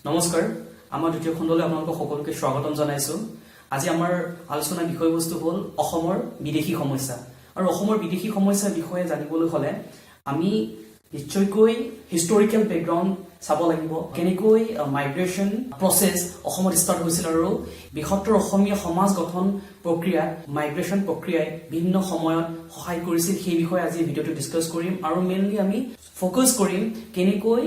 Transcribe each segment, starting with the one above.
নমস্কাৰ, আমাৰ দ্বিতীয় খণ্ডলৈ আপোনালোকক সকলোকে স্বাগতম জনাইছোঁ। আজি আমাৰ আলোচনাৰ বিষয়বস্তু হ'ল অসমৰ বিদেশী সমস্যা। আৰু অসমৰ বিদেশী সমস্যাৰ বিষয়ে জানিবলৈ হ'লে আমি নিশ্চয়কৈ হিষ্টৰিকেল বেকগ্ৰাউণ্ড চাব লাগিব, কেনেকৈ মাইগ্ৰেশ্যন প্ৰচেছ অসমত ষ্টাৰ্ট হৈছিল আৰু বৃহত্তৰ অসমীয়া সমাজ গঠন প্ৰক্ৰিয়াত মাইগ্ৰেশ্যন প্ৰক্ৰিয়াই বিভিন্ন সময়ত সহায় কৰিছিল, সেই বিষয়ে আজি ভিডিঅ'টো ডিছকাছ কৰিম। আৰু মেইনলি আমি ফ'কাছ কৰিম কেনেকৈ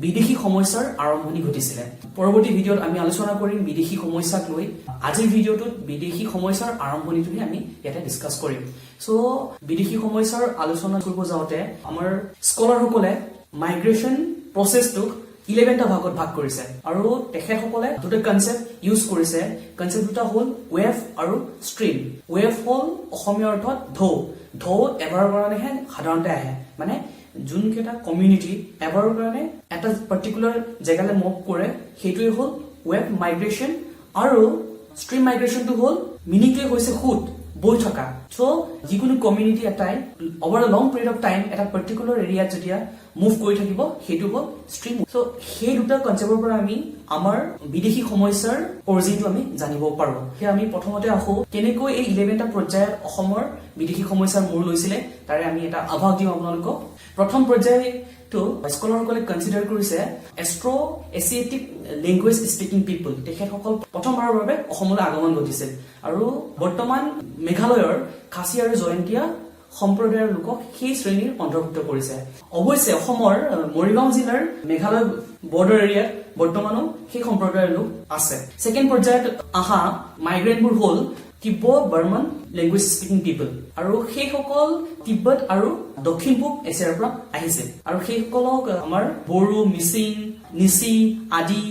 বিদেশী সমস্যাৰ আৰম্ভণি ঘটিছিলে। পৰৱৰ্তী ভিডিঅ'ত আমি আলোচনা কৰিম বিদেশী সমস্যাক লৈ। আজিৰ ভিডিঅ'টোত বিদেশী সমস্যাৰ আৰম্ভণিটোহে আমি ইয়াতে ডিছকাছ কৰিম। চ' বিদেশী সমস্যাৰ আলোচনা কৰিব যাওঁতে আমাৰ স্কলাৰসকলে মাইগ্ৰেশ্যন প্ৰচেছটোক 11টা ভাগত ভাগ কৰিছে আৰু তেখেতসকলে দুটা কনচেপ্ট ইউজ কৰিছে। কনচেপ্ট দুটা হ'ল ৱেভ আৰু ষ্ট্ৰীম। ৱেভ হ'ল অসমীয়া অৰ্থত ঢৌ। ঢৌ এবাৰৰ কাৰণেহে সাধাৰণতে আহে, মানে যোনকেইটা কমিউনিটি এবাৰৰ কাৰণে এটা পাৰ্টিকুলাৰ জেগালৈ মুভ কৰে, সেইটোৱে হ'ল ৱেভ মাইগ্ৰেশ্যন। আৰু ষ্ট্ৰীম মাইগ্ৰেশ্যনটো হ'ল, মিনিংটোৱে হৈছে সোঁত বৈ থকা। চ' যিকোনো কমিউনিটি এটাই over a long period of time এটা পাৰ্টিকুলাৰ এৰিয়াত যেতিয়া মুভ কৰি থাকিব, সেইটো হ'ল ষ্ট্ৰীম। চ' সেই দুটা কনচেপ্টৰ পৰা আমি আমাৰ বিদেশী সমস্যাৰ অৰিজিনটো আমি জানিব পাৰো। সেয়া আমি প্ৰথমতে আহো, কেনেকৈ এই 11টা পৰ্যায়ত অসমৰ বিদেশী সমস্যাৰ মূৰ লৈছিলে, তাৰে আমি এটা আভাস দিওঁ আপোনালোকক। প্ৰথম পৰ্যায়টো স্কলাৰসকলে কনচিডাৰ কৰিছে Austro Asiatic language speaking people। তেখেতসকল প্ৰথমবাৰৰ বাবে অসমলৈ আগমন ঘটিছিল আৰু বৰ্তমান মেঘালয়ৰ খাচী আৰু জয়ন্তীয়া সম্প্ৰদায়ৰ লোকক সেই শ্ৰেণীৰ অন্তৰ্ভুক্ত কৰিছে। অৱশ্যে অসমৰ মৰিগাঁও জিলাৰ মেঘালয় বৰ্ডাৰ এৰিয়াত বৰ্তমানো সেই সম্প্ৰদায়ৰ লোক আছে। ছেকেণ্ড পৰ্যায়ত অহা মাইগ্ৰেণ্টবোৰ হ'ল তিব্ব বৰ্মন লেংগুৱেজ স্পিকিং পিপল আৰু সেইসকল তিব্বত আৰু দক্ষিণ পূব এছিয়াৰ পৰা আহিছিল আৰু সেইসকলক আমাৰ বড়ো, মিচিং, নিচি আদি,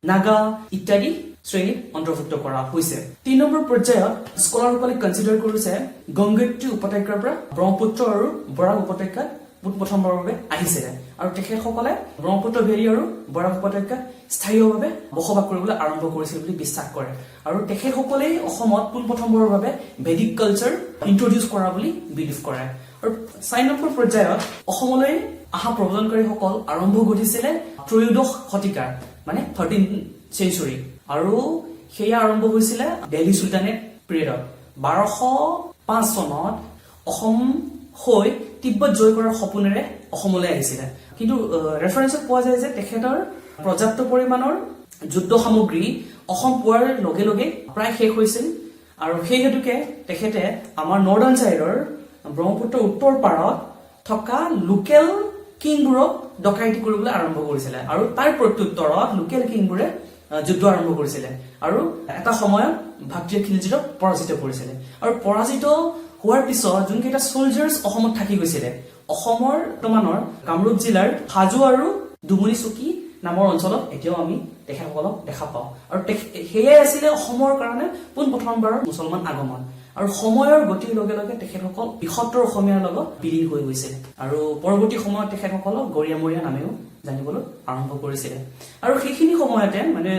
নাগা ইত্যাদি শ্ৰেণীত অন্তৰ্ভুক্ত কৰা হৈছে। 3 নম্বৰ পৰ্যায়ত স্কলাৰসকলে কনচিডাৰ কৰিছে গংগোত্ৰী উপত্যকাৰ পৰা ব্ৰহ্মপুত্ৰ আৰু বৰাক উপত্যকাত পোনপ্ৰথমবাৰৰ বাবে আহিছিলে আৰু তেখেতসকলে ব্ৰহ্মপুত্ৰ ভেলী আৰু বৰাক উপত্যকাত স্থায়ীভাৱে বসবাস কৰিবলৈ আৰম্ভ কৰিছিল বুলি বিশ্বাস কৰে আৰু তেখেতসকলেই অসমত পোনপ্ৰথমবাৰৰ বাবে বেদিক কালচাৰ ইন্ট্ৰডিউচ কৰা বুলি বিলিভ কৰে। আৰু 4 নম্বৰ পৰ্যায়ত অসমলৈ অহা প্ৰব্ৰজনকাৰীসকল আৰম্ভ ঘটিছিলে ত্ৰয়োদশ শতিকাৰ, মানে 13 চেঞ্চুৰী আৰু সেয়া আৰম্ভ হৈছিলে দিল্লী চুলতানেট পিৰিয়ডত। 1205 চনত অসম হৈ তিব্বত জয় কৰাৰ সপোনেৰে অসমলৈ আহিছিলে। কিন্তু ৰেফাৰেঞ্চত পোৱা যায় যে তেখেতৰ পৰ্যাপ্ত পৰিমাণৰ যুদ্ধ সামগ্ৰী অসম পোৱাৰ লগে লগে প্ৰায় শেষ হৈছিল আৰু সেই হেতুকে তেখেতে আমাৰ নৰ্দাৰ্ণ চাইডৰ ব্ৰহ্মপুত্ৰৰ উত্তৰ পাৰত থকা লোকেল কিংবোৰক ডকাইতি কৰিবলৈ আৰম্ভ কৰিছিলে আৰু তাৰ প্ৰত্যুত্তৰত লোকেল কিংবোৰে যুদ্ধ আৰম্ভ কৰিছিলে আৰু এটা সময়ত ভাক্তিয়াৰ খিলজিৰক পৰাজিত কৰিছিলে। আৰু পৰাজিত হোৱাৰ পিছত যোনকেইটা চলজাৰ্ছ অসমত থাকি গৈছিলে, অসমৰ বৰ্তমানৰ কামৰূপ জিলাৰ হাজো আৰু দুমুনি চকী নামৰ অঞ্চলত এতিয়াও আমি তেখেতসকলক দেখা পাওঁ। আৰু সেয়াই আছিলে অসমৰ কাৰণে পোনপ্ৰথমবাৰৰ মুছলমান আগমন। আৰু সময়ৰ গতিৰ লগে লগে তেখেতসকল বৃহত্তৰ অসমীয়াৰ লগত বিলীন হৈ গৈছিলে আৰু পৰৱৰ্তী সময়ত তেখেতসকলক গৰীয়ামৰীয়া নামেও জানিবলৈ আৰম্ভ কৰিছিলে। আৰু সেইখিনি সময়তে, মানে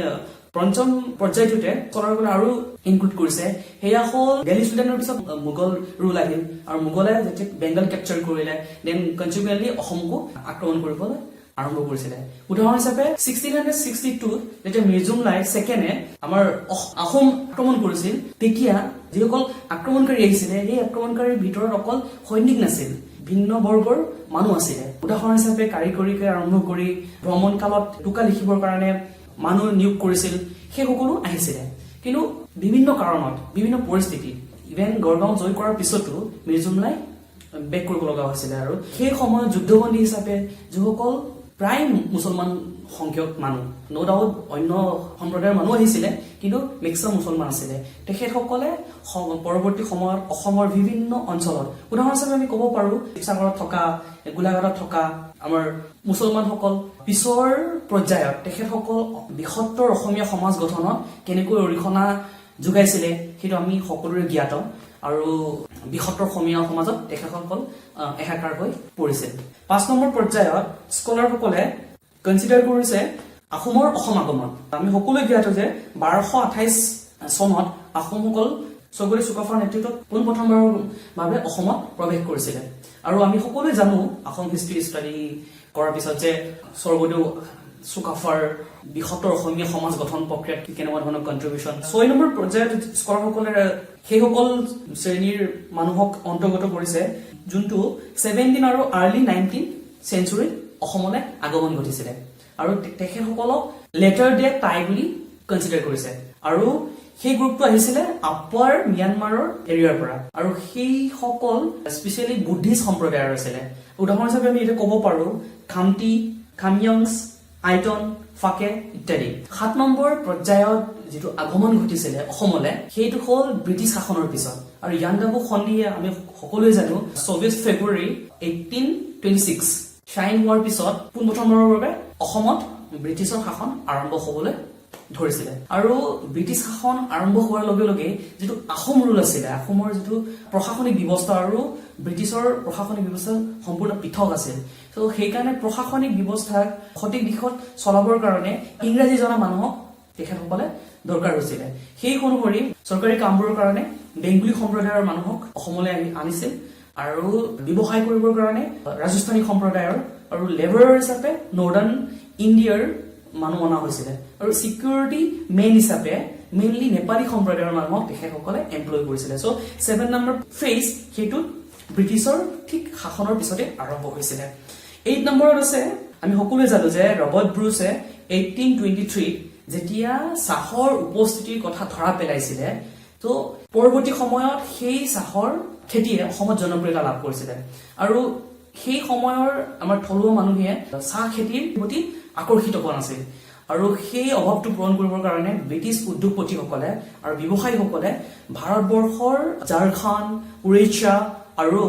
পঞ্চম পৰ্যায়টোতে স্কলাৰসকলে আৰু ইনক্লুড কৰিছে, সেয়া হ'ল দিল্লী চুলতানৰ পিছত মোগল ৰুল আহিল আৰু মোগলে যেতিয়া বেংগল কেপচাৰ কৰিলে, then কনচিকুৱেণ্টলি অসমকো আক্ৰমণ কৰিবলৈ আৰম্ভ কৰিছিলে। উদাহৰণ হিচাপে 1662ত যেতিয়া মিৰ্জুমলাই ছেকেণ্ডে আমাৰ আহোম আক্ৰমণ কৰিছিল, তেতিয়া যিসকল আক্ৰমণকাৰী আহিছিলে, সেই আক্ৰমণকাৰীৰ ভিতৰত অকল সৈনিক নাছিল, ভিন্ন বৰ্গৰ মানুহ আছিলে। উদাহৰণ হিচাপে কাৰিকৰীকে আৰম্ভ কৰি ভ্ৰমণ কালত টোকা লিখিবৰ কাৰণে মানুহ নিয়োগ কৰিছিল, সেই সকলো আহিছিলে। কিন্তু বিভিন্ন কাৰণত, বিভিন্ন পৰিস্থিতিত ইভেন গড়গাঁও জয় কৰাৰ পিছতো মিৰ্জুমলাই বেক কৰিব লগা হৈছিলে। আৰু সেই সময়ত যুদ্ধবন্দী হিচাপে যিসকল প্ৰায় মুছলমান সংখ্যক মানুহ, ন' ডাউট অন্য সম্প্ৰদায়ৰ মানুহ আহিছিলে, কিন্তু মেক্সিমাম মুছলমান আছিলে, তেখেতসকলে পৰৱৰ্তী সময়ত অসমৰ বিভিন্ন অঞ্চলত, উদাহৰণ হিচাপে আমি ক'ব পাৰো শিৱসাগৰত থকা, গোলাঘাটত থকা আমাৰ মুছলমানসকল পিছৰ পৰ্যায়ত তেখেতসকল বৃহত্তৰ অসমীয়া সমাজ গঠনত কেনেকৈ অৰিহণা যোগাইছিলে, সেইটো আমি সকলোৰে জ্ঞাত। আৰু বৃহত্তৰ অসমীয়া সমাজত তেখেতসকল একাকাৰ হৈ পৰিছিল। 5 নম্বৰ পৰ্যায়ত স্কলাৰসকলে কনচিডাৰ কৰিছে আহোমৰ অসম আগমন। আমি সকলোৱে জ্ঞাত যে 1228 চনত আহোমসকল স্বৰ্গদেউ চুকাফাৰ নেতৃত্বত পোনপ্ৰথমবাৰৰ বাবে অসমত প্ৰৱেশ কৰিছিলে। আৰু আমি সকলোৱে জানো আহোম হিষ্ট্ৰী ষ্টাডি কৰাৰ পিছত যে স্বৰ্গদেউ চুকাফাৰ বৃহত্তৰ অসমীয়া সমাজ গঠন প্ৰক্ৰিয়াত কেনেকুৱা ধৰণৰ কণ্ট্ৰিবিউশ্যন। 6 নম্বৰ পৰ্যায়ত স্কলাৰসকলে সেইসকল শ্ৰেণীৰ মানুহক অন্তৰ্গত কৰিছে, যোনটো 17 আৰু আৰ্লি 19 চেঞ্চুৰীত অসমলৈ আগমন ঘটিছিলে আৰু তেখেতসকলক লেটাৰ ডে টাই বুলি কনচিডাৰ কৰিছে। আৰু সেই গ্ৰুপটো আহিছিলে আপাৰ ম্যানমাৰৰ এৰিয়াৰ পৰা আৰু সেইসকল স্পেচিয়েলি বুদ্ধিষ্ট সম্প্ৰদায়ৰ আছিলে। উদাহৰণ হিচাপে আমি এতিয়া ক'ব পাৰো খামটি, খাময়ংছ, আইটন, ফাকে ইত্যাদি। 7 নম্বৰ পৰ্যায়ত যিটো আগমন ঘটিছিলে অসমলে, সেইটো হ'ল ব্ৰিটিছ শাসনৰ পিছত আৰু ইয়াণ্ডাবু সন্ধিয়ে, আমি সকলোৱে জানো, 24 ফেব্ৰুৱাৰী 1826 চাইন হোৱাৰ পিছত পোনপ্ৰথমবাৰৰ বাবে অসমত ব্ৰিটিছৰ শাসন আৰম্ভ হ'বলৈ ধৰিছিলে। আৰু ব্ৰিটিছ শাসন আৰম্ভ হোৱাৰ লগে লগে যিটো আহোম ৰুল আছিলে, আহোমৰ যিটো প্ৰশাসনিক ব্যৱস্থা আৰু ব্ৰিটিছৰ প্ৰশাসনিক ব্যৱস্থা সম্পূৰ্ণ পৃথক আছিল। ত' সেইকাৰণে প্ৰশাসনিক ব্যৱস্থাক সঠিক দিশত চলাবৰ কাৰণে ইংৰাজী জনা মানুহক তেখেতসকলে দৰকাৰ হৈছিলে। সেই অনুসৰি চৰকাৰী কামবোৰৰ কাৰণে বেংগলী সম্প্ৰদায়ৰ মানুহক অসমলৈ আনিছিল আৰু ব্যৱসায় কৰিবৰ কাৰণে ৰাজস্থানী সম্প্ৰদায়ৰ আৰু লেবাৰৰ হিচাপে নৰ্দাৰ্ণ ইণ্ডিয়াৰ মানুহ অনা হৈছিলে আৰু চিকিউৰিটি মেন হিচাপে মেইনলি নেপালী সম্প্ৰদায়ৰ মানুহক তেখেতসকলে এমপ্লয় কৰিছিলে। চ' 7 নম্বৰ ফেজ, সেইটোত ব্ৰিটিছৰ ঠিক শাসনৰ পিছতে আৰম্ভ হৈছিলে। 8 নম্বৰত আছে, আমি সকলোৱে জানো যে ৰবাৰ্ট ব্ৰুছে 1823ত যেতিয়া চাহৰ উপস্থিতিৰ কথা ধৰা পেলাইছিলে, ত' পৰৱৰ্তী সময়ত সেই চাহৰ খেতিয়ে অসমত জনপ্ৰিয়তা লাভ কৰিছিলে আৰু সেই সময়ৰ আমাৰ থলুৱা মানুহে চাহ খেতিৰ প্ৰতি আকৰ্ষিত হোৱা নাছিল। আৰু সেই অভাৱটো পূৰণ কৰিবৰ কাৰণে ব্ৰিটিছ উদ্যোগপতিসকলে আৰু ব্যৱসায়ীসকলে ভাৰতবৰ্ষৰ ঝাৰখণ্ড, উৰিষ্যা আৰু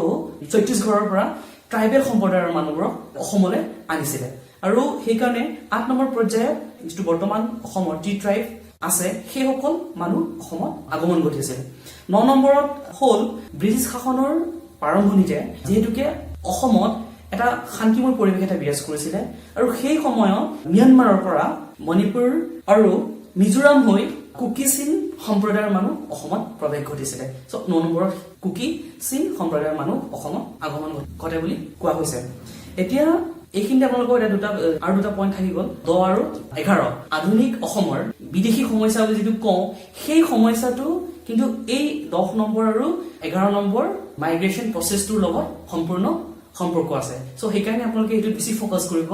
ছত্তীশগড়ৰ পৰা ট্ৰাইবেল সম্প্ৰদায়ৰ মানুহবোৰক অসমলৈ আনিছিলে। আৰু সেইকাৰণে 8 নম্বৰ পৰ্যায়ত যিটো বৰ্তমান অসমৰ টি ট্ৰাইব আছে, সেইসকল মানুহ অসমত আগমন ঘটিছিল। 9 নম্বৰত হ'ল ব্ৰিটিছ শাসনৰ প্ৰাৰম্ভণিতে যিহেতুকে অসমত এটা শান্তিময় পৰিৱেশ এটা বিৰাজ কৰিছিলে আৰু সেই সময়ত ম্যানমাৰৰ পৰা মণিপুৰ আৰু মিজোৰাম হৈ কুকি চিন সম্প্ৰদায়ৰ মানুহ অসমত প্ৰৱেশ ঘটিছিলে। চ' 9 নম্বৰত কুকি চিন সম্প্ৰদায়ৰ মানুহ অসমত আগমন ঘটে বুলি কোৱা হৈছে। এতিয়া এইখিনিতে আপোনালোকৰ এতিয়া আৰু দুটা পইণ্ট থাকি গ'ল, 10 আৰু 11। আধুনিক অসমৰ বিদেশী সমস্যা বুলি যিটো কওঁ, সেই সমস্যাটো কিন্তু এই 10 নম্বৰ আৰু 11 নম্বৰ মাইগ্ৰেশ্যন প্ৰচেছটোৰ লগত সম্পূৰ্ণ সম্পৰ্ক আছে। চ' সেইকাৰণে আপোনালোকে এইটোত বেছি ফ'কাছ কৰিব,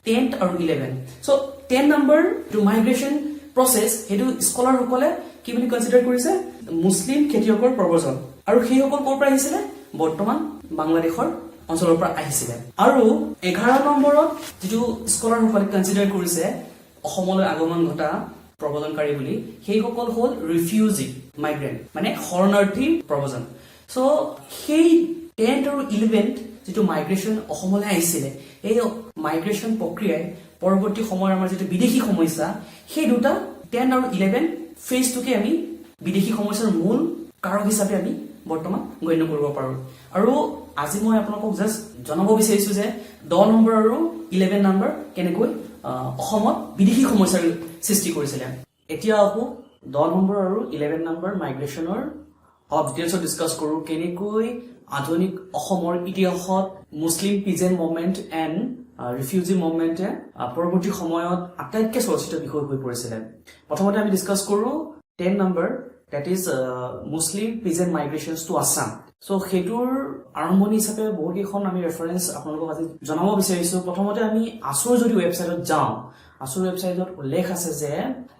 10th আৰু 11। চ' 10 নম্বৰ যিটো মাইগ্ৰেশ্যন প্ৰচেছ, সেইটো স্কলাৰসকলে কি বুলি কনচিডাৰ কৰিছে? মুছলিম খেতিয়কৰ প্ৰব্ৰজন। আৰু সেইসকল ক'ৰ পৰা আহিছিলে? বৰ্তমান বাংলাদেশৰ অঞ্চলৰ পৰা আহিছিলে। আৰু 11 নম্বৰত যিটো স্কলাৰসকলে কনচিডাৰ কৰিছে অসমলৈ আগমন ঘটা প্ৰব্ৰজনকাৰী বুলি, সেইসকল হ'ল ৰিফিউজি মাইগ্ৰেণ্ট, মানে শৰণাৰ্থী প্ৰব্ৰজন। চ' সেই 10th আৰু 11th যিটো মাইগ্ৰেশ্যন অসমলৈ আহিছিলে, এই মাইগ্ৰেশ্যন প্ৰক্ৰিয়াই পৰৱৰ্তী সময়ৰ আমাৰ যিটো বিদেশী সমস্যা, সেই দুটা 10 আৰু 11 ফেজটোকে আমি বিদেশী সমস্যাৰ মূল কাৰক হিচাপে আমি বৰ্তমান গণ্য কৰিব পাৰোঁ। আৰু আজি মই আপোনালোকক জাষ্ট জনাব বিচাৰিছো যে 10 নম্বৰ আৰু 11 নম্বৰ কেনেকৈ অসমত বিদেশী সমস্যাৰ সৃষ্টি কৰিছিলে। এতিয়া আহোঁ 10 নম্বৰ আৰু 11 নম্বৰ মাইগ্ৰেশ্যনৰ অলপ ডিটেইলছত ডিছকাছ কৰোঁ, কেনেকৈ আধুনিক অসমৰ ইতিহাসত মুছলিম পিজেণ্ট মুভমেণ্ট এণ্ড ৰিফিউজি মুভমেণ্টে পৰৱৰ্তী সময়ত আটাইতকৈ চৰ্চিত বিষয় হৈ পৰিছিলে। প্ৰথমতে আমি ডিছকাছ কৰোঁ 10 number, that is Muslim peasant migrations to Assam. So সেইটোৰ আৰম্ভণি হিচাপে বহুকেইখন আমি ৰেফাৰেঞ্চ আপোনালোকক আজি জনাব বিচাৰিছো। প্ৰথমতে আমি আছুৰ যদি ৱেবছাইটত যাওঁ, আছুৰ ৱেবছাইটত উল্লেখ আছে যে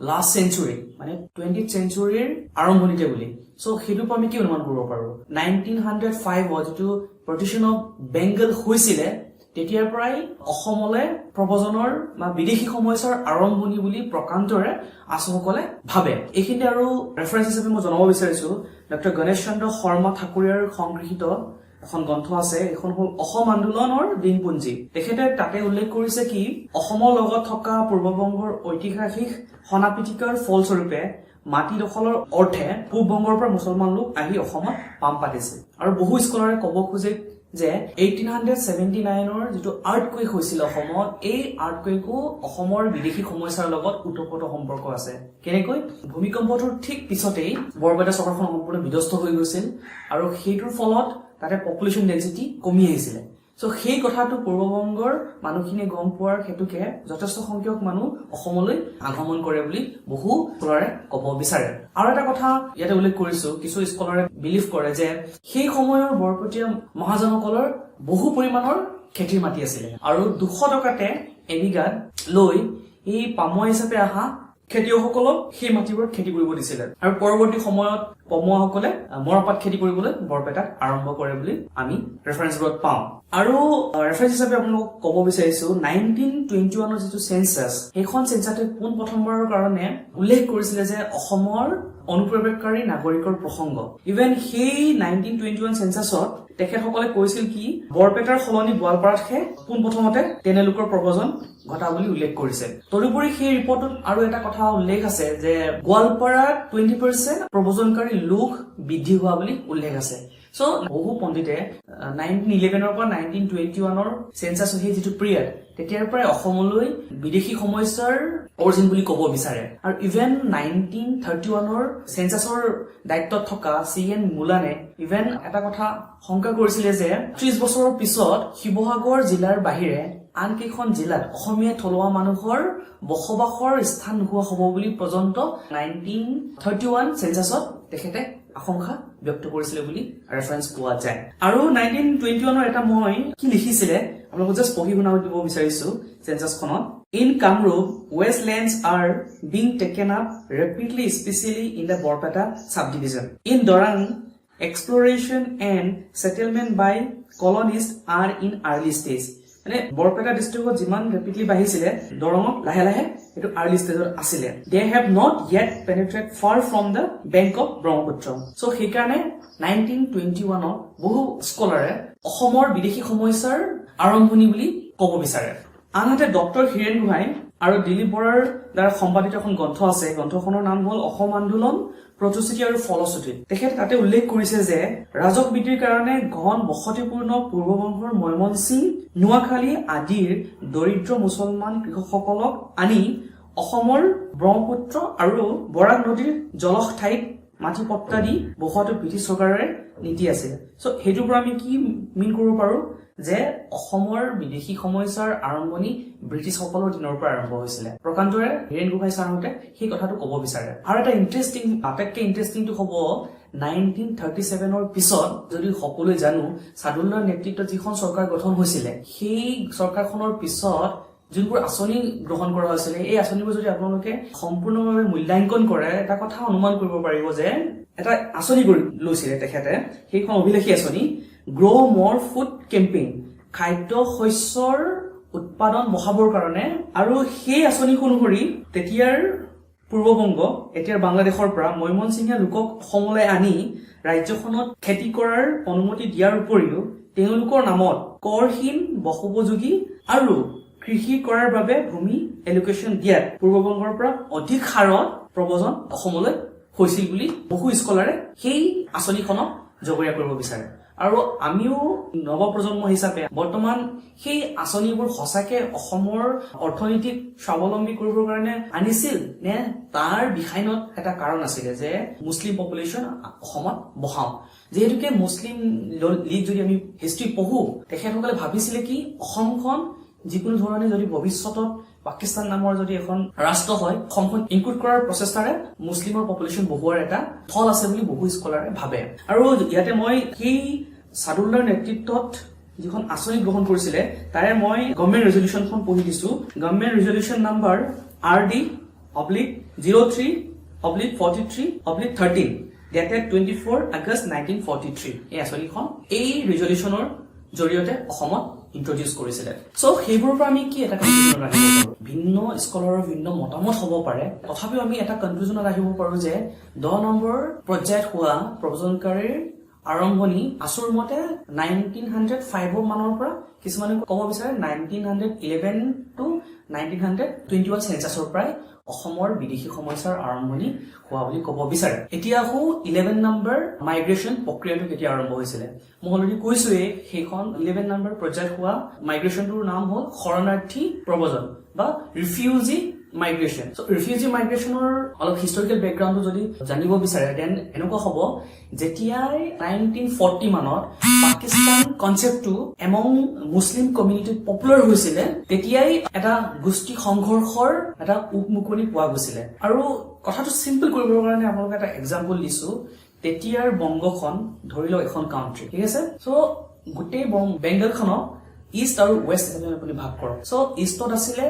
লাষ্ট চেঞ্চুৰী, মানে 20 চেঞ্চুৰীৰ আৰম্ভণিতে বুলি। চ' সেইটোৰ পৰা আমি কি অনুমান কৰিব পাৰো? 1905ত যিটো পাৰ্টিশ্যন অফ বেংগল হৈছিলে, তেতিয়াৰ পৰাই অসমলৈ প্ৰব্ৰজনৰ বা বিদেশী সমস্যাৰ আৰম্ভণি বুলি প্ৰকান্তৰে আছুসকলে ভাবে। এইখিনিতে আৰু ৰেফাৰেঞ্চ হিচাপে মই জনাব বিচাৰিছো, ডক্টৰ গণেশ চন্দ্ৰ শৰ্মা ঠাকুৰীয়াৰ সংগৃহীত এখন গ্ৰন্থ আছে, এইখন হ'ল অসম আন্দোলনৰ দিনপুঞ্জী। তেখেতে তাতে উল্লেখ কৰিছে কি, অসমৰ লগত থকা পূৰ্ববংগৰ ঐতিহাসিক সনাপিটিকাৰ ফলস্বৰূপে মাটি দখলৰ অৰ্থে পূব বংগৰ পৰা মুছলমান লোক আহি অসমত পাম পাতিছিল। আৰু বহু স্কলাৰে ক'ব খোজে যে 1879ৰ যিটো আৰ্থকুৱেক হৈছিল অসমত, এই আৰ্থকুৱেকো অসমৰ বিদেশী সমস্যাৰ লগত ওতঃপ্ৰোত সম্পৰ্ক আছে। কেনেকৈ? ভূমিকম্পটোৰ ঠিক পিছতেই বৰপেটা চহৰখন সম্পূৰ্ণ বিধ্বস্ত হৈ গৈছিল আৰু সেইটোৰ ফলত তাতে পপুলেশ্যন ডেঞ্চিটি কমি আহিছিলে। চ' সেই কথাটো পূৰ্ববংগৰ মানুহখিনিয়ে গম পোৱাৰ হেতুকে যথেষ্ট সংখ্যক মানুহ অসমলৈ আগমন কৰে বুলি বহু স্কলাৰে ক'ব বিচাৰে। আৰু এটা কথা ইয়াতে উল্লেখ কৰিছো, কিছু স্কলাৰে বিলিভ কৰে যে সেই সময়ৰ বৰপেটীয়া মহাজনসকলৰ বহু পৰিমাণৰ খেতিৰ মাটি আছিলে আৰু 200 টকাতে এবিঘাত লৈ এই পামুৱা হিচাপে অহা খেতিয়কসকলক সেই মাটিবোৰত খেতি কৰিব দিছিলে আৰু পৰৱৰ্তী সময়ত পমুৱাসকলে মৰাপাট খেতি কৰিবলৈ বৰপেটাত আৰম্ভ কৰে বুলি আমি ৰেফাৰেঞ্চবোৰত পাওঁ। আৰু ৰেফাৰেঞ্চ হিচাপে আপোনালোকক ক'ব বিচাৰিছো, 1921ৰ যিটো চেঞ্চাছ, সেইখন চেঞ্চাছে পোন প্ৰথমবাৰৰ কাৰণে উল্লেখ কৰিছিলে যে অসমৰ অনুপ্ৰৱেশকাৰী নাগৰিকৰ প্ৰসংগ। ইভেন সেই 1921 চেঞ্চাছত তেখেতসকলে কৈছিল কি, বৰপেটাৰ সলনি গোৱালপাৰাতহে পোনপ্ৰথমতে তেনেলোকৰ প্ৰব্ৰজন ঘটা বুলি উল্লেখ কৰিছে। তদুপৰি সেই ৰিপৰ্টটোত আৰু এটা কথা উল্লেখ আছে যে গোৱালপাৰাত 20% প্ৰব্ৰজনকাৰী লোক বৃদ্ধি হোৱা বুলি উল্লেখ আছে। চ' বহু পণ্ডিতে 1911ৰ পৰা 1921ৰ চেঞ্চাছ, সেই যিটো পিৰিয়ড, তেতিয়াৰ পৰাই অসমলৈ বিদেশী সমস্যাৰ অৰিজিন বুলি ক'ব বিচাৰে। আৰু ইভেন 1931ৰ চেঞ্চাছৰ দায়িত্বত থকা চি এন মুলানে ইভেন এটা কথা শংকা কৰিছিলে যে 30 বছৰৰ পিছত শিৱসাগৰ জিলাৰ বাহিৰে আন কেইখন জিলাত অসমীয়া থলুৱা মানুহৰ বসবাসৰ স্থান নোহোৱা হ'ব বুলি পৰ্যন্ত 1931 চেঞ্চাছত তেখেতে আশংকা ব্যক্ত কৰিছিলে বুলি ৰেফাৰেঞ্চ পোৱা যায়। আৰু 1921ৰ এটা মই কি লিখিছিলে, আপোনালোকক জাষ্ট পঢ়ি শুনাব দিব বিচাৰিছো চেঞ্চাছখনত। "In Kamrup, waste lands are being taken up rapidly, specially in the Barpeta sub division. In Darrang, exploration and settlement by colonist are in early stage." মানে বৰপেটা ডিষ্ট্ৰিক্টত যিমান ৰেপিডলি বাঢ়িছিলে, দৰঙত লাহে লাহে সেইটো আৰ্লি ষ্টেজত আছিলে। "They have not yet penetrate far from the bank of Brahmaputra." চ' সেইকাৰণে 1921ত বহু স্কলাৰে অসমৰ বিদেশী সমস্যাৰ আৰম্ভণি বুলি ক'ব বিচাৰে। আনহাতে ডক্টৰ হীৰেণ গোহাঁই আৰু দিলীপ বৰাৰ দ্বাৰা সম্পাদিত এখন গ্ৰন্থ আছে। গ্ৰন্থখনৰ নাম হ'ল অসম আন্দোলন প্ৰতিশ্ৰুতি আৰু ফলশ্ৰুতি। তেখেতে তাতে উল্লেখ কৰিছে যে ৰাজহ বৃদ্ধিৰ কাৰণে ঘন বসতিপূৰ্ণ পূৰ্ববংগৰ ময়মনসিং, নোৱাখালী আদিৰ দৰিদ্ৰ মুছলমান কৃষকসকলক আনি অসমৰ ব্ৰহ্মপুত্ৰ আৰু বৰাক নদীৰ জলজ ঠাইত মাটি পট্টা দি বসোৱাটো ব্ৰিটিছ চৰকাৰে নীতি আছিল। চ' সেইটোৰ পৰা আমি কি মিন কৰিব পাৰো যে অসমৰ বিদেশী সমস্যাৰ আৰম্ভণি ব্ৰিটিছসকলৰ দিনৰ পৰা আৰম্ভ হৈছিলে। প্ৰকান্তৰে হীৰেণ গোহাঁই ছাৰহঁতে সেই কথাটো ক'ব বিচাৰে। আৰু এটা ইণ্টাৰেষ্টিং, আটাইতকৈ ইণ্টাৰেষ্টিংটো হ'ব, 1937ৰ পিছত যদি সকলোৱে জানো, চাদুল্লাৰ নেতৃত্বত যিখন চৰকাৰ গঠন হৈছিলে, সেই চৰকাৰখনৰ পিছত যোনবোৰ আঁচনি গ্ৰহণ কৰা হৈছিলে, এই আঁচনিবোৰ যদি আপোনালোকে সম্পূৰ্ণভাৱে মূল্যাংকন কৰে, এটা কথা অনুমান কৰিব পাৰিব যে এটা আঁচনি কৰি লৈছিলে তেখেতে, সেইখন অভিলাষী আঁচনি, গ্ৰ' মৰ ফুড কেম্পেইন, খাদ্য শস্যৰ উৎপাদন বঢ়াবৰ কাৰণে। আৰু সেই আঁচনিখন অনুসৰি তেতিয়াৰ পূৰ্ববংগ, এতিয়াৰ বাংলাদেশৰ পৰা মৈমনসিঙীয়া লোকক অসমলৈ আনি ৰাজ্যখনত খেতি কৰাৰ অনুমতি দিয়াৰ উপৰিও তেওঁলোকৰ নামত কৰহীন বসোপযোগী আৰু কৃষি কৰাৰ বাবে ভূমি এলোকেশ্যন দিয়াত পূৰ্ববংগৰ পৰা অধিক হাৰত প্ৰব্ৰজন অসমলৈ হৈছিল বুলি বহু স্কলাৰে সেই আঁচনিখনক জগৰীয়া কৰিব বিচাৰে। আৰু আমিও নৱপ্ৰজন্ম হিচাপে বৰ্তমান সেই আঁচনিবোৰ সঁচাকে অসমৰ অৰ্থনীতিক স্বাৱলম্বী কৰিবৰ কাৰণে আনিছিল নে তাৰ বিহাইণ্ডত এটা কাৰণ আছিলে যে মুছলিম পপুলেশ্যন অসমত বহাওঁ? যিহেতুকে মুছলিম লীগ যদি আমি হিষ্ট্ৰী পঢ়ো, তেখেতসকলে ভাবিছিলে কি, অসমখন যিকোনো ধৰণে যদি ভৱিষ্যতত পাকিস্তান নামৰ যদি এখন ৰাষ্ট্ৰ হয়, অসমখন ইনক্লুড কৰাৰ প্ৰচেষ্টাৰে মুছলিমৰ পপুলেশ্যন বঢ়োৱাৰ এটা থল আছে বুলি বহু স্কলাৰে ভাবে। আৰু ইয়াতে মই সেই চাদুল্লাৰ নেতৃত্বত যিখন আঁচনি গ্ৰহণ কৰিছিলে, তাৰে মই গভৰ্ণমেণ্ট ৰেজলিউশ্যনখন পঢ়ি দিছো। Government Resolution number RD/03/43/13, dated 24 August 1943। এই আঁচনিখন এই ৰিজলিউশ্যনৰ জৰিয়তে অসমত ইন্ট্ৰডিউচ কৰিছিলে। চ' সেইবোৰৰ পৰা আমি কি এটা কনক্লুজনত আহিব পাৰো? ভিন্ন স্কলাৰৰ ভিন্ন মতামত হ'ব পাৰে, তথাপিও আমি এটা কনক্লুজনত আহিব পাৰো যে 10 নম্বৰ পৰ্যায়ত হোৱা প্ৰব্ৰজনকাৰীৰ আৰম্ভণি আছুৰ মতে 1905ৰ মানৰ পৰা, কিছুমানে ক'ব বিচাৰে 1911 to 1921 চেঞ্চাছৰ পৰাই অসমৰ বিদেশী সমস্যাৰ আৰম্ভণি হোৱা বুলি ক'ব বিচাৰে। এতিয়া আহো, 11 নম্বৰ মাইগ্ৰেশ্যন প্ৰক্ৰিয়াটো কেতিয়া আৰম্ভ হৈছিলে? মই অলৰেডি কৈছোৱেই, সেইখন 11 নম্বৰ পৰ্যায়ত হোৱা মাইগ্ৰেশ্যনটোৰ নাম হ'ল শৰণাৰ্থী প্ৰব্ৰজন বা ৰিফিউজি। migration. So refugee মাইগ্ৰেশ্যনৰ অলপ হিষ্টৰিকেল বেকগ্ৰাউণ্ডটো যদি জানিব বিচাৰে, then এনেকুৱা হ'ব, যেতিয়াই 1940 মানত পাকিস্তান কনচেপ্টটো এমং মুছলিম কমিউনিটিত পপুলাৰ হৈছিলে, তেতিয়াই এটা গোষ্ঠী সংঘৰ্ষৰ এটা উকমুকনি পোৱা গৈছিলে। আৰু কথাটো চিম্পল কৰিবৰ কাৰণে আপোনালোকে এটা এক্সাম্পল দিছো। তেতিয়াৰ বংগখন ধৰি লওক এখন কাউণ্ট্ৰি, ঠিক আছে? চ' গোটেই বেংগলখনক ইষ্ট আৰু ৱেষ্ট হিচাপে আপুনি ভাগ কৰক। চ' ইষ্টত আছিলে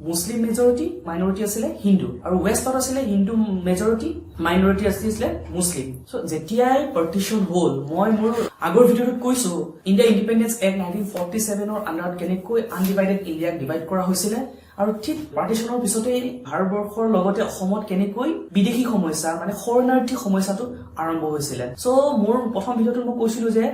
মুছলিম মেজৰিটি, মাইনৰিটি আছিলে হিন্দু, আৰু ৱেষ্টত আছিলে হিন্দু মেজৰিটি, মাইনৰিটি আছিলে মুছলিম। চ' যেতিয়াই পাৰ্টিশ্যন হ'ল, মই মোৰ আগৰ ভিডিঅ'টোত কৈছো, ইণ্ডিয়া ইণ্ডিপেণ্ডেন্স এক্ট 1947ৰ আণ্ডাৰত কেনেকৈ আনডিভাইডেড ইণ্ডিয়াক ডিভাইড কৰা হৈছিলে আৰু ঠিক পাৰ্টিশ্যনৰ পিছতেই ভাৰতবৰ্ষৰ লগতে অসমত কেনেকৈ বিদেশী সমস্যা, মানে শৰণাৰ্থী সমস্যাটো আৰম্ভ হৈছিলে। চ' মোৰ প্ৰথম ভিডিঅ'টোত মই কৈছিলো যে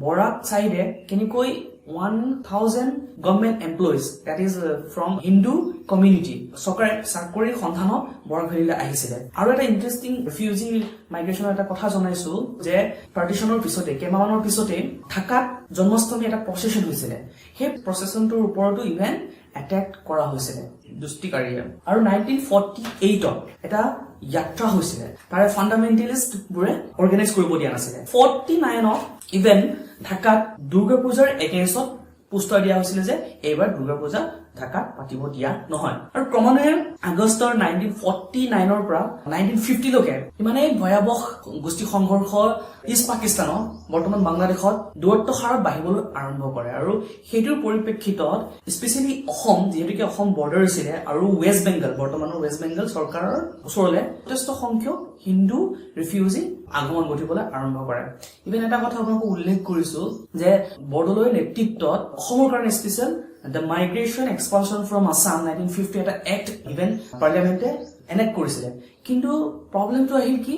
বৰাক চাইডে কেনেকৈ 1000 government employees, that is from Hindu community, চৰকাৰে চাকৰিৰ সন্ধানত বৰাক ভেলীলৈ আহিছিলে। আৰু এটা ইণ্টাৰেষ্টিং ৰিফিউজি মাইগ্ৰেশ্যনৰ এটা কথা জনাইছো যে পাৰ্টিশ্যনৰ পিছতে কেইমাহমানৰ পিছতে ঢাকাত জন্মাষ্টমী এটা প্ৰচেছন হৈছিলে। সেই প্ৰচেছনটোৰ ওপৰতো ইভেন এটেক কৰা হৈছিলে দুষ্কৃতিকাৰীয়ে। আৰু 1948ত এটা যাত্ৰা হৈছিলে, তাৰে ফাণ্ডামেণ্টেলিষ্ট বোৰে অৰ্গেনাইজ কৰিব দিয়া নাছিলে। 49ত ইভেন ঢাকাত দুৰ্গা পূজাৰ এগেইনষ্টত পোষ্টাৰ দিয়া হৈছিলে যে এইবাৰ দুৰ্গা পূজা ঢাকাত পাতিব দিয়া নহয়। আৰু ক্ৰমান্বয়ে আগষ্টৰ 1949ৰ পৰা 1950লৈকে ইমানেই ভয়াৱহ গোষ্ঠী সংঘৰ্ষ ইষ্ট পাকিস্তানত, বৰ্তমান বাংলাদেশত, দূৰত্ব হাৰত বাঢ়িবলৈ আৰম্ভ কৰে। আৰু সেইটোৰ পৰিপ্ৰেক্ষিতত স্পেচিয়েলি অসম, যিহেতুকে অসম বৰ্ডাৰ আছিলে, আৰু ৱেষ্ট বেংগল, বৰ্তমানৰ ৱেষ্ট বেংগল চৰকাৰৰ ওচৰলে যথেষ্ট সংখ্যক হিন্দু ৰিফিউজি আগমন ঘটিবলৈ আৰম্ভ কৰে। ইভেন এটা কথা আপোনালোকক উল্লেখ কৰিছো যে বৰদলৈৰ নেতৃত্বত অসমৰ কাৰণে special The Migration Expulsion from Assam 1950 এটা এক্ট ইভেন পাৰ্লিয়ামেণ্টে এনেক্ট কৰিছিলে। কিন্তু প্ৰব্লেমটো আহিল কি,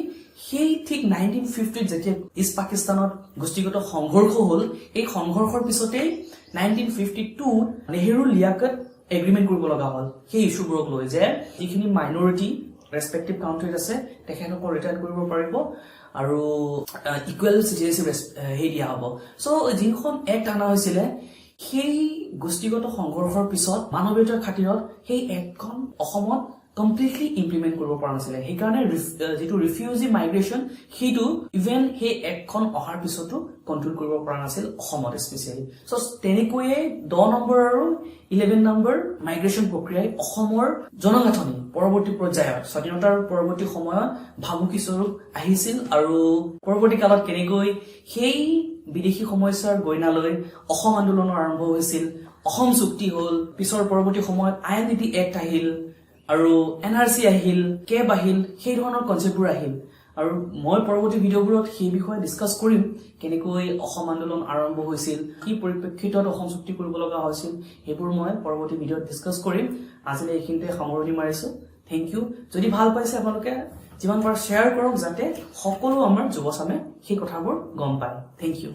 সেই ঠিক 1950ত যেতিয়া ইষ্ট পাকিস্তানত গোষ্ঠীগত সংঘৰ্ষ হ'ল, এই সংঘৰ্ষৰ পিছতেই 1952ত নেহেৰু লিয়াকত এগ্ৰিমেণ্ট কৰিব লগা হ'ল সেই ইছ্যুবোৰক লৈ যে যিখিনি মাইনৰিটি ৰেচপেক্টিভ কাউণ্ট্ৰিত আছে, তেখেতসকল ৰিটাৰ্ণ কৰিব পাৰিব আৰু ইকুৱেল চিটিজেনশ্বিপ হেৰি দিয়া হ'ব। চ' যিখন এক্ট অনা হৈছিলে, সেই গোষ্ঠীগত সংঘৰ্ষৰ পিছত মানৱীয়তাৰ খাতিৰত সেই এক্টখন অসমত কমপ্লিটলি ইমপ্লিমেণ্ট কৰিব পৰা নাছিলে। সেইকাৰণে যিটো ৰিফিউজি মাইগ্ৰেশ্যন, সেইটো ইভেন সেই এক্টখন অহাৰ পিছতো কণ্ট্ৰল কৰিব পৰা নাছিল অসমত স্পেচিয়েলি। চ' তেনেকৈয়ে 10 নম্বৰ আৰু 11 নম্বৰ মাইগ্ৰেশ্যন প্ৰক্ৰিয়াই অসমৰ জনগাঁথনি পৰৱৰ্তী পৰ্যায়ত, স্বাধীনতাৰ পৰৱৰ্তী সময়ত ভাবুকি স্বৰূপ আহিছিল। আৰু পৰৱৰ্তী কালত কেনেকৈ সেই বিদেশী সমস্যাৰ গইনালৈ অসম আন্দোলনৰ আৰম্ভ হৈছিল, অসম চুক্তি হ'ল, পিছৰ পৰৱৰ্তী সময়ত আইএনডিটি এক্ট আহিল আৰু এনআৰচি আহিল, কেব আহিল, সেই ধৰণৰ কনচেপ্টবোৰ আহিল। আৰু মই পৰৱৰ্তী ভিডিঅ'বোৰত সেই বিষয়ে ডিছকাছ কৰিম, কেনেকৈ অসম আন্দোলন আৰম্ভ হৈছিল, কি পৰিপ্ৰেক্ষিতত অসম চুক্তি কৰিব লগা হৈছিল, সেইবোৰ মই পৰৱৰ্তী ভিডিঅ'ত ডিছকাছ কৰিম। আজিলৈ এইখিনিতে সামৰণি মাৰিছোঁ। Thank U. যদি ভাল পাইছে, আপোনালোকে যিমান পাৰে শ্বেয়াৰ কৰক, যাতে সকলো আমাৰ যুৱচামে সেই কথাবোৰ গম পায়। Thank U.